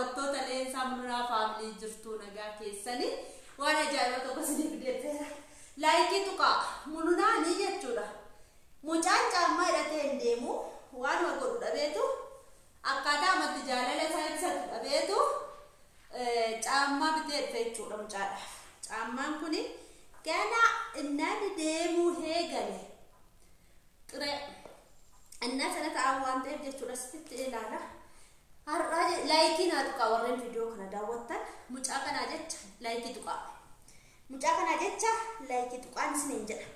Daawwattoota Leensaa Mul'unaa Faamilii jirtu nagaa keessanii waan ajaa'iba tokko isiniif deebbeera. Laayikii tuqaa Mul'unaa ni jechuudha. Mucaan caammaa hidhatee hin deemu waanuma godhu dhabeetu akkaataa amatti jaalala isaa ibsatu dhabeetu caammaa bitee dhufe jechuudha mucaadhaaf. Caammaan kuni ganaa innaan deemuu heegale xiree innaa sana ta'an waan ta'eef jechuudha sitti ilaala. Har'aa laayikii naa tuqaa warreen viidiyoo kana daawwattan mucaa kanaa jecha laayikii tuqaa. Mucaa kanaa jecha laayikii tuqaan isiniin jedha.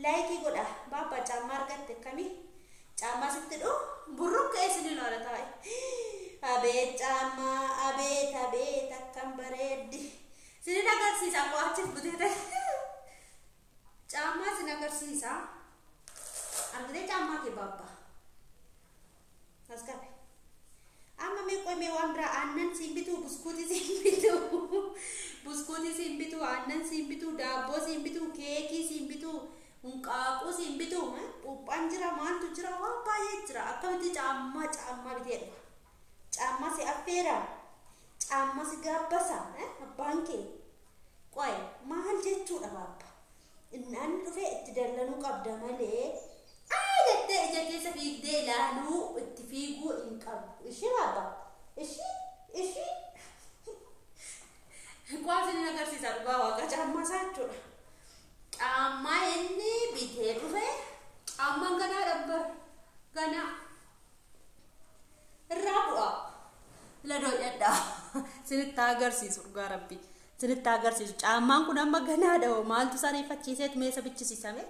Laayikii godha baabbaa caammaa argatte akkamii caammaa sitti dhuu burrukka isin ilaala taa'e. Abeet caammaa abeet abeet akkam bareeddi. Sinin agarsiisa akkoo achiif butee ta'e. Caammaa sin agarsiisa. Argitee caammaa kee baabbaa. As qabe. Amma mee qoy waan biraa aannan siin bituu buskuutii siin bituu buskuutii siin bituu aannan siin bituu daabboo siin bituu keekii siin bituu hunqaaquu siin bituu phuuphaan jira maantu jira waan baay'ee jira akkamitti caammaa caammaa bitee dhufa caammaa si affeera caammaa si gaabbasa abbaan kee qoy maal jechuudha baabba innaan dhufee itti dallanuu qabda malee jettee ija keessa fiigdee ilaaluu itti fiiguu hin qabdu. Ishii baabba. Ishii ishii. Kuwaas inni agarsiisa dhugaa waaqa caammaa isaa jechuudha. Caammaa inni bitee dhufe caammaan ganaa dabbar ganaa irraa bu'a. Ladoo dhadhaa sinitti agarsiisu dhugaa rabbi sinitti agarsiisu caammaan kun amma ganaadha maaltu sariifachiiseet meesa bichisiisame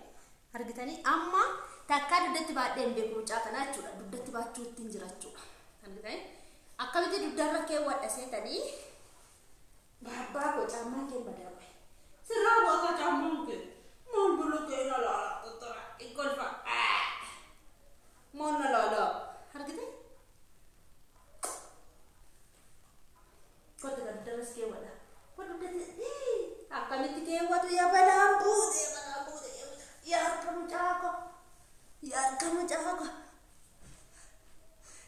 argitanii amma. Takkaa dugdatti baadhee hin beeku mucaa kanaa jechuudha. Dugdatti baachuu ittiin jira jechuudha. Argitanii akkamitti dugdarra keewwadha seetanii baabbaa koo caammaan kee badaa qoe. Sirraa bu'aa kaa caammaan kee maal buluu kee na laala tuttura golfa maal na laala argitanii kotte dugdarras keewwadha. Kun dugdatti akkamitti keewwatu yaa balaan buute balaan buute yaa harka mucaa koo. Yaa harka mucaa koo.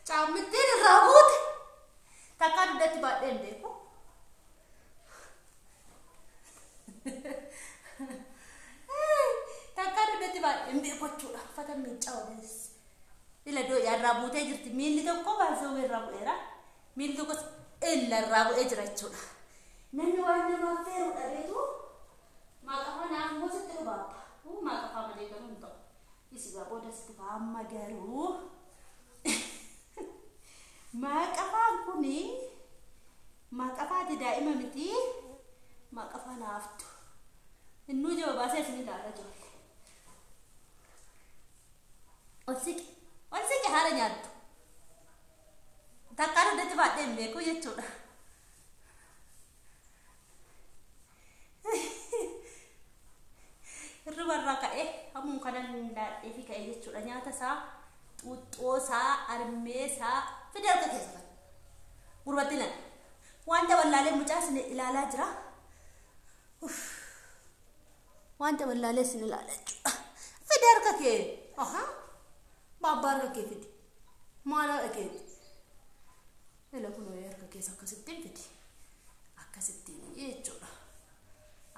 Caammittiin irraa buute. Takkaa dugdatti baadhee hin beeku. Takkaa dugdatti baadhee hin beeku jechuudha. Uffata miiccaa odees. Ila dooyaa irraa buutee jirti. Miilli tokko baasuu irraa bu'eera. Miilli tokkos illa irraa bu'ee jira jechuudha. Namni waan namaaf feeru dhabeetu maaqafaa naaf immoo sitti dhubaabba. Maaqafaa malee garuu hin ta'u. Isigaa booda sitti amma garuu maaqafaan kuni maaqafaati daa'ima miti maaqafaa naaftu innuu jaba baasee isin ilaala ijoollee. Ol siqi haala nyaattu takkaa dugdatti baadhee hin beeku jechuudha. Hirriba irraa ka'ee hammuun kanan laadhee fi ka'ee jechuudha. Nyaata isaa, xuuxxoo isaa, armee isaa fidee harka keessa kan. Gurbatti nan. Wanta wallaalee mucaa isin ilaalaa jira. Wanta wallaalee isin ilaalaa jechuudha. Fidee harka kee. Ahaa. Baabbaa harka kee fidi. Maal harka keeti? Ila kun harka keessa akkasittiin fidi. Akkasittiin jechuudha.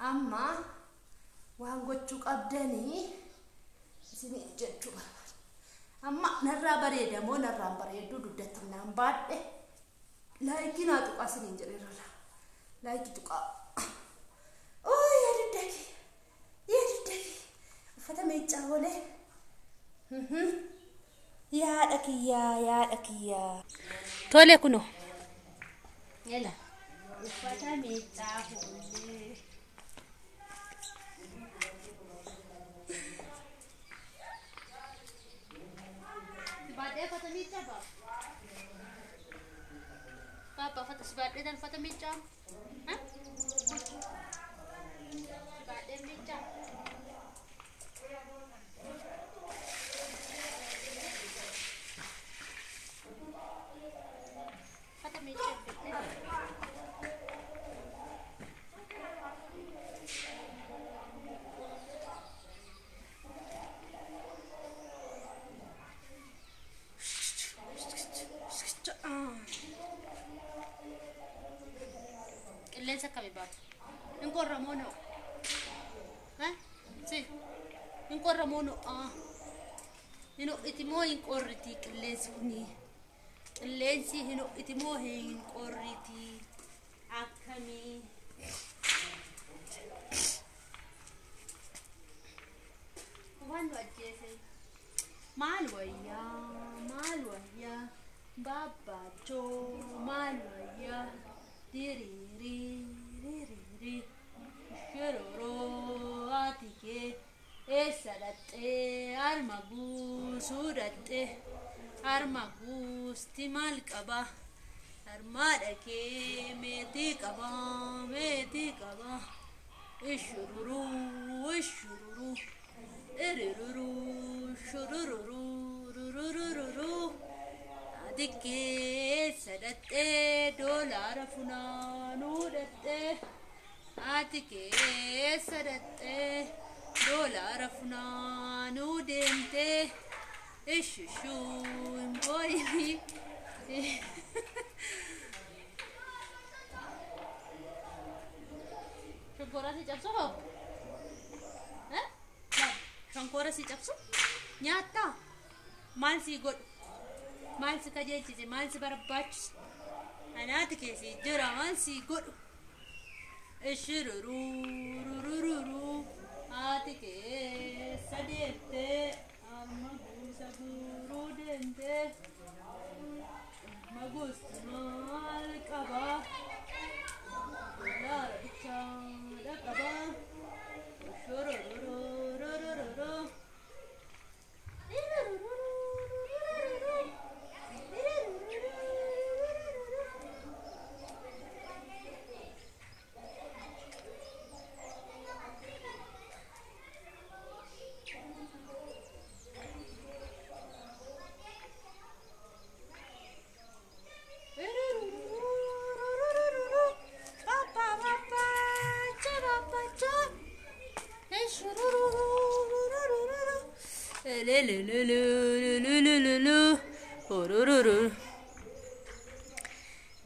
Amma waan gochuu qabdanii isin jechuu barbaada. Amma narraa bareeda moo narraan bareedduu dugdatti naan baadhe laayikii naa tuqaa isiniin jedheerra. Laayikii tuqaa. Oo yaa dugda kee yaa dugda kee uffata miiccaa oolee. Yaadha kiyyaa yaadha kiyyaa. Tole kunoo. Ela uffata miiccaa oolee. Baadhee uffata miiccaa ba'a. Baabba uffata si baadhee tan uffata miiccaa. Si baadhee miiccaa. Uffata miiccaa fidee. Qilleensa akkamii baatu? Hin qorra moo no? Si hin qorra moo no? Hin ho'iti moo hin qorriti qilleensi kuni? Qilleensi hin ho'iti moo hin qorriti? Akkamii? Waan nu ajjeese. Maal wayyaa? Maal wayyaa? Babbaachoo maal wayyaa? Diriirii diriirii shororoo haati kee eessa dhaxxee harma guusuu dhaxxee harma guusti maal qaba? Harmaa dhaqee meetii qaba meetii qaba. Ishururuu ishururuu iriruruu shurururuu rurururuu. Haati keessa dhaxxee doolaara funaanuu dhaxxee. Haati keessa dhaxxee doolaara funaanuu deemtee. Ishishuu hin booyini. Shonkoora si cabsu hoo? Shonkoora si cabsu? Nyaattaa? Maal si godhu? Maal si qajeelchise? Maal si barbaachise? Anaati keessi jira maal si godhu? Ishururuu rurururuu haati keessa deemtee amma guusa guuruu deemtee amma guusti maal qabaa? Doolaara bichaadha qabaa. Shorororororororo.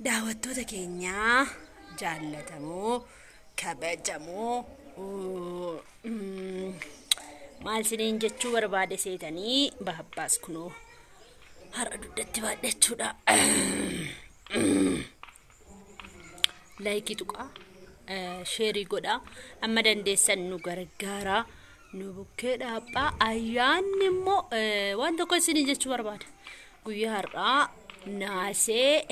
Daawwattoota keenyaa jaallatamoo kabajamoo maal isiniin jechuu barbaade seetanii baabbaas kunoo har'a dugdatti baadhachuudha. Laayikii tuqaa, sheerii godhaa, amma dandeessan nu gargaaraa, nu bukkee dhaabaa. Ayyaanni immoo waan tokko isiniin jechuu barbaada. Guyyaa har'aa naasee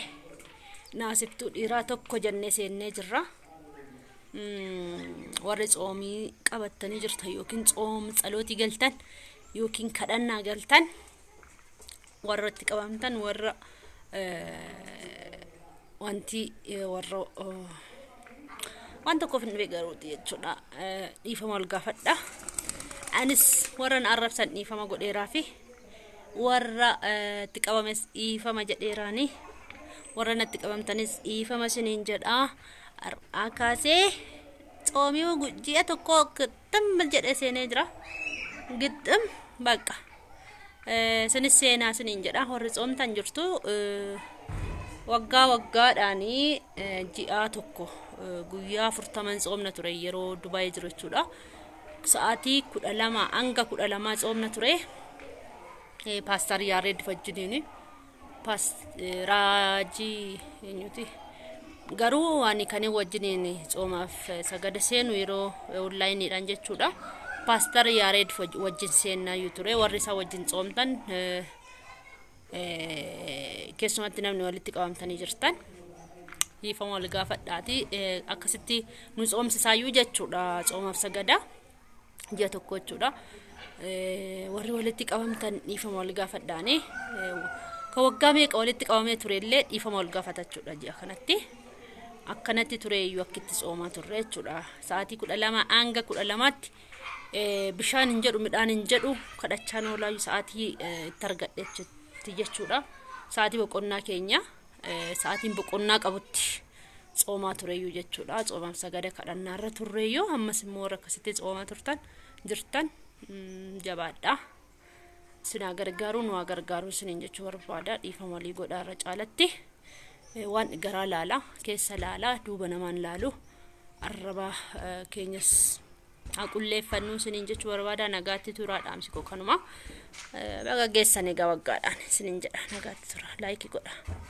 naasiftuu dhiiraa tokko jennee seennee jirra. Warri tsoomii qabattanii jirtan yookiin tsoom tsalootii galtan yookiin kadhannaa galtan warra itti qabamtan warra wanti warra waan tokkoof hin dhibee garuuti jechuudha. Dhiifama wal gaafadha. Anis warra na arrabsan dhiifama godheeraa fi warra itti qabames dhiifama jedheeraani. Warra natti qabamtanis dhiifama isiniin jedhaa. Har'aa kaasee tsoomii ji'a tokko gixxim jedhee seenee jira. Gixxim bakka. Isinis seenaa isiniin jedha. Warri tsoomtan jirtu waggaa waggaadhaanii ji'a tokko guyyaa 40 tsoomna ture yeroo Dubaay jiru jechuudha. Sa'aatii 12 hanga 12 tsoomna ture. Paastar Yaareed wajjiniini. Raajii eenyuti? Garuu ani kan wajjiniin tsoomaaf sagada seenu yeroo onlaayiniidhaan jechuudha. Paastar Yaareed wajjin seennaayyuu ture. Warri isaa wajjin tsoomtan keessumatti namni walitti qabamtanii jirtan. Dhiifama wal gaafadhaati. Akkasitti nu tsoomsisaayyuu jechuudha tsoomaaf sagada. Ji'a tokko jechuudha. Warri walitti qabamtan dhiifama wal gaafadhaani. Ka waggaa meeqa walitti qabamee ture illee dhiifama wal gaafata jechuudha ji'a kanatti. Akkanatti ture iyyuu akkitti tsoomaa turre jechuudha. Sa'aatii 12 hanga 12tti bishaan hin jedhu midhaan hin jedhu kadhachaan oolaayyuu sa'aatii itti argadhe jechuudha. Sa'aatii boqonnaa keenya sa'aatiin boqonnaa qabutti tsoomaa tureyyuu jechuudha. Tsoomaaf sagada kadhannaarra turreeyyuu ammas immoo warra akkasitti tsoomaa turtan jirtan jabaadha. Sinaa gargaaruu nu haa gargaaruu isiniin jechuu barbaada. Dhiifama walii godhaa irra caalatti. Waan garaa laala, keessa laala, duuba namaan laalu. Arraba keenyas haa qulleeffannu isiniin jechuu barbaada. Nagaatti turaa, dhaamsi koo kanuma. Baga geessan egaa waggaadhaan isiniin jedha. Nagaatti tura, like godha.